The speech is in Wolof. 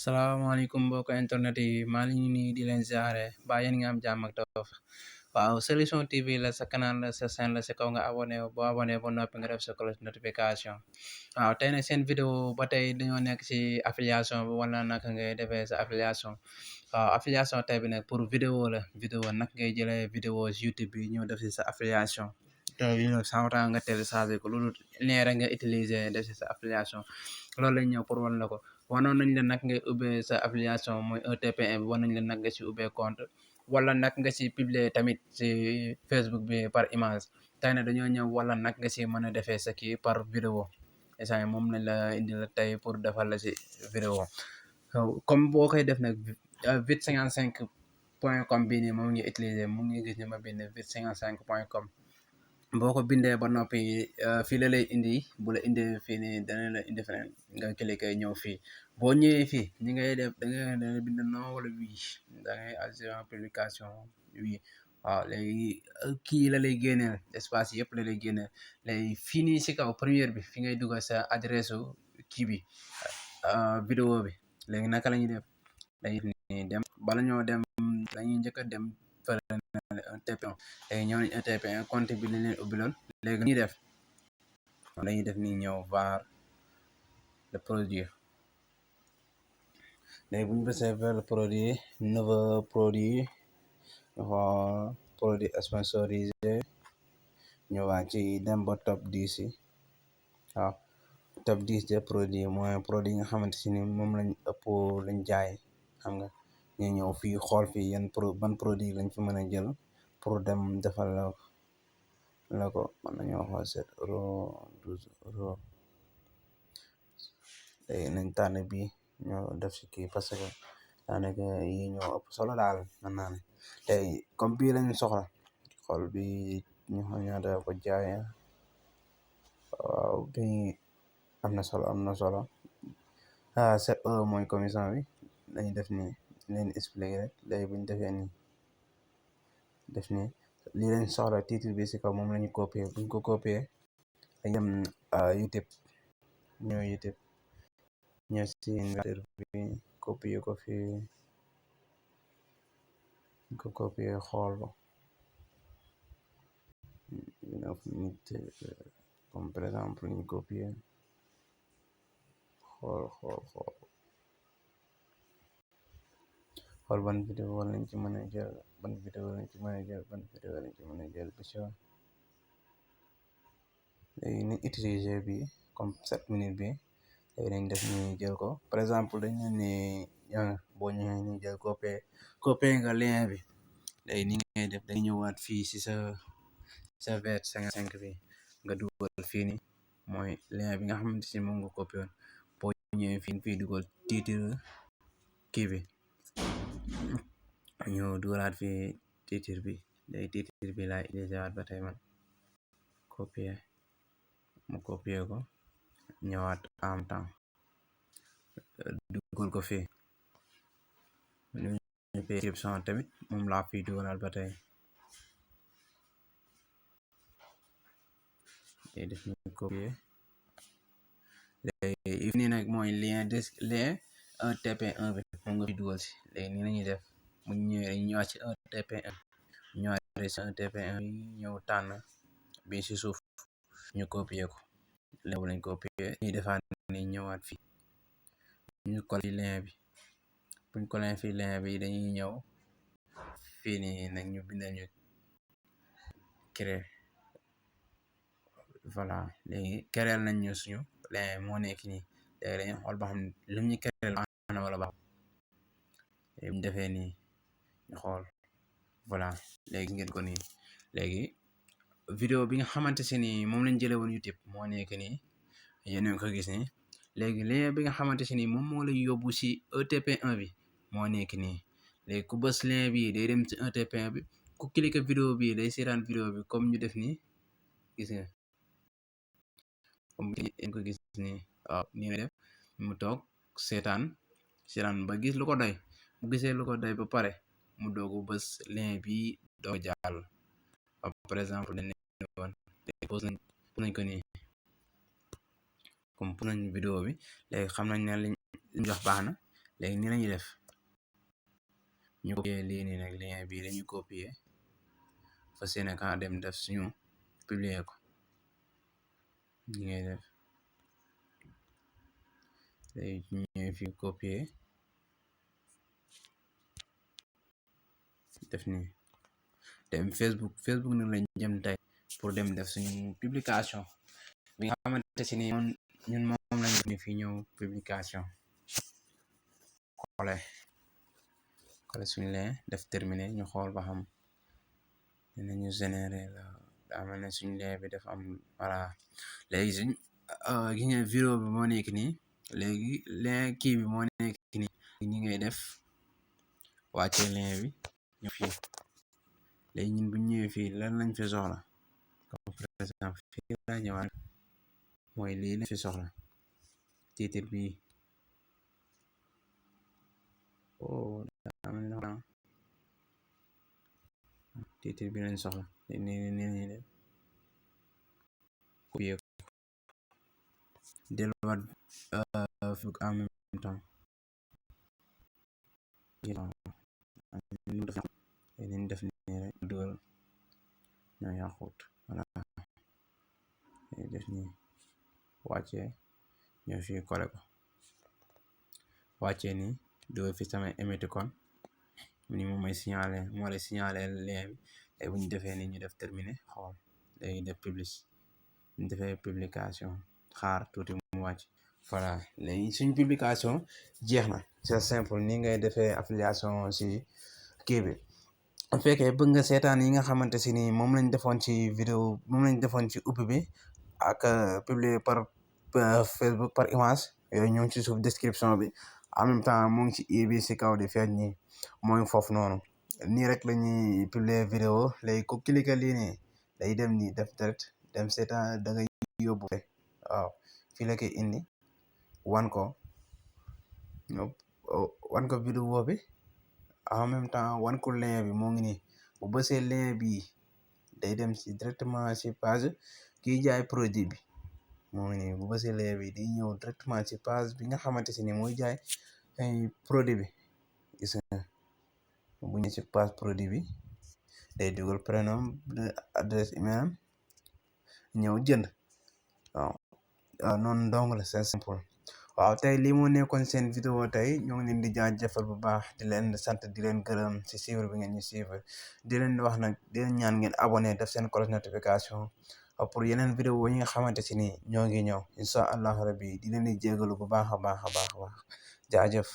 Salaamaaleykum mbokk internet yi maa ngi leen di leen ziare ba yéen nga am jàmm ak taw waaw Solution TV la sa canal la sa chaîne la si kaw nga abonné boo abonné ba noppi nga def sa cloche notification waaw tey nag seen vidéo ba tey dañoo nekk si affiliation bi wala naka ngay defee sa affiliation waaw affiliation tey bi nag pour vidéo la vidéo nag ngay jëlee vidéo YouTube bi ñëw def si sa affiliation te yow sans nga télécharger ko loolu lien rek nga utiliser def si sa affiliation loolu lañ ñëw pour wan la ko. wanoon nañ la nag ngay ubbee sa affiliation mooy ETPM bi wan nañ la nag nga si ubbee compte wala nag nga si publier tamit si Facebook bi par image tey nag dañoo ñëw wala nag nga si mën a defee sa kii par vidéo instant moom lañ la indi la tey pour defal la si vidéo comme boo koy def nag vide55.com bii nii moom ngi utiliser moom ngi gis ne ma bind vide55.com boo ko bindee ba noppi fii la lay indi bu la indee fii nii dana la indi feneen nga cliquer ñëw fii boo ñëwee fii ñi ngay def da ngay bind non wala oui da ngay agent publication oui waaw léegi kii la lay génneel espace yëpp la lay génneel léegi fii nii si kaw première bi fi ngay dugal sa adresse kii bi vidéo bi léegi naka la ñuy def dañuy dem bala ñoo dem dañuy njëkk a dem TP1 léegi ñëw nañ TP1 compte bi lañ leen ubbiloon léegi ñuy def dañuy def ni ñëw var le produit léegi bu ñu bësee vers le produit nouveau produit xool produit sponsorisé ñëwaat ci dem ba top 10 yi waaw top 10 de produit mooy produit nga xamante si ni moom lañ ëpp lañ jaay xam nga ñu ñëw fii xool fii yan ban produit lañ fi mën a jël pour dem defal la ko mën nañoo xool 7 euros 12 euros léegi nañ tànn bi ñoo def si kii parce que daanaka yi ñoo ëpp solo daal mën naa ne léegi comme bii lañ soxla xool bi ñu xam ñaata ko jaay waaw bi am na solo 7 euros mooy commission bi dañuy def ni leen expliqué rek léegi buñ defee ni def ni lii lañ soxla titre bi si kaw moom lañu copier buñ ko copier dañ dem YouTube ñëw si navigateur bi copier ko fi ko copier xool ko comme par exemple ñu copier xool ban vidéo lañ ci mën a jël ban vidéo lañ ci mën a jël léegi ni utiliser bi comme 7 minutes bi léegi nañ def ni jël ko par exemple dañ leen ni boo ñëwee ni jël copier nga lien bi léegi ni ngay def dañ ñëwaat fii si sa wd55 bi nga dugal fii ni mooy lien bi nga xamante si moom nga copier woon boo ñëwee fii dugal titre kii bi ñu dugalaat fi titre bi léegi titre bi laay utiliser waat ba tey man copier ko ñëwaat en temps dugal ko fii description tamit moom laa fi dugalaat ba tey def ñu copier léegi nii nag mooy lien TP1 bi moom nga fi dugal si léegi nii lañuy def mu ñëwaat ci TP1 ñëwaat ci TP1 bi ñëw tànn bi si suuf ñu copier ko léegi lañ copier ñu defaat ni ñëwaat fii ñu coller lien bi buñ coller fii lien bi dañuy ñëw fii nii nag ñu bindal ñu créer voilà léegi créer nañ ñu suñu lien moo nekk nii léegi dañuy xool ba xam lu ñu créer na wala baax bu ñu defee nii ñu xool voilà léegi ngeen ko nii léegi vidéo bi nga xamante si ni moom lañ jëlee woon YouTube moo nekk nii yéen a ngi ko gis nii léegi lien bi nga xamante si ni moom moo lay yóbbu si ETP1 bi moo nekk nii léegi ku bës lien bi day dem ci ETP1 bi ku cliquer vidéo bi day seetaan vidéo bi comme ñu def nii gis nga comme yéen ko gis nii waaw nii la def mu toog seetaan ba gis lu ko doy mu gisee lu ko doy ba pare mu doogu bës lien bi doo jàll par exemple dañ ne woon pose nañ ko nii comme pose nañ vidéo bi léegi xam nañ ne liñ jox baax na léegi nii lañuy def ñu copier lii nii nag lien bi lañu copier fas yéene ka dem def suñu publier ko li ngay def léegi ñu ñëw fi copier def nii dem Facebook nag lañ jëm tey pour dem def suñu publication bi nga xamante si ni ñun moom lañ ni fi ñëw publication xole suñu leen def terminé ñu xool ba xam dinañu générer la daa mel ne suñu leen bi def am voilà léegi suñ gi nga vidéo bi moo nekk nii léegi leen kii bi moo nekk nii ñi ngay def wàcce leen bi ñu fii léegi ñun bu ñëwee fii lan lañ fi soxla comme par exemple fii laa ñëwaat mooy lii lañ fi soxla titre bi titre bi lañ soxla nii def copier delluwaat Facebook en même temps ñu def nii rek dugal ñoo yàqut voilà def nii wàcce ñoo fi kole ko wàcce nii dugal fi sama émoticône ni moom mooy signaler moo lay signaler lien bi léegi bu ñu defee nii ñu def terminé xool léegi def ñu defee publication xaar tuuti mu wàcc voilà léegi suñ publication jeex na c'est simple ni ngay defee affiliation si kii bi bu fekkee bëgg nga seetaan yi nga xamante si ni moom lañ defoon ci vidéo moom lañ defoon ci ubbi bi ak publier par Facebook par image yooyu ñoo ngi ci suuf description bi en même temps mu ngi ci i bi si kaw di feeñ nii mooy foofu noonu nii rek la ñuy publier vidéo léegi ku cliquer lii nii day dem nii def direct dem seetaan da ngay yóbbu waaw fii la koy indi wan ko vidéo bi en même temps wan ko lien bi moo ngi nii bu bësee lien bi day dem ci directement ci page kiy jaay produit bi moo ngi nii bu bësee lien bi di ñëw directement ci page bi nga xamante si ni mooy jaay produit bi gis nga bu ñu ci page produit bi day dugal prénom adresse email ñëw jënd waaw noonu dong la c'est simple waaw tey lii moo nekkoon seen vidéo tey ñoo ngi leen di jaajëfal bu baax di leen sant di leen gërëm ci suivre bi ngeen ñu suivre di leen wax nag di leen ñaan ngeen abonné def seen cloche notification pour yeneen vidéo yi nga xamante si ni ñoo ngi ñëw incha allahu rabbi di leen di jégalu bu baax a baax jaajëf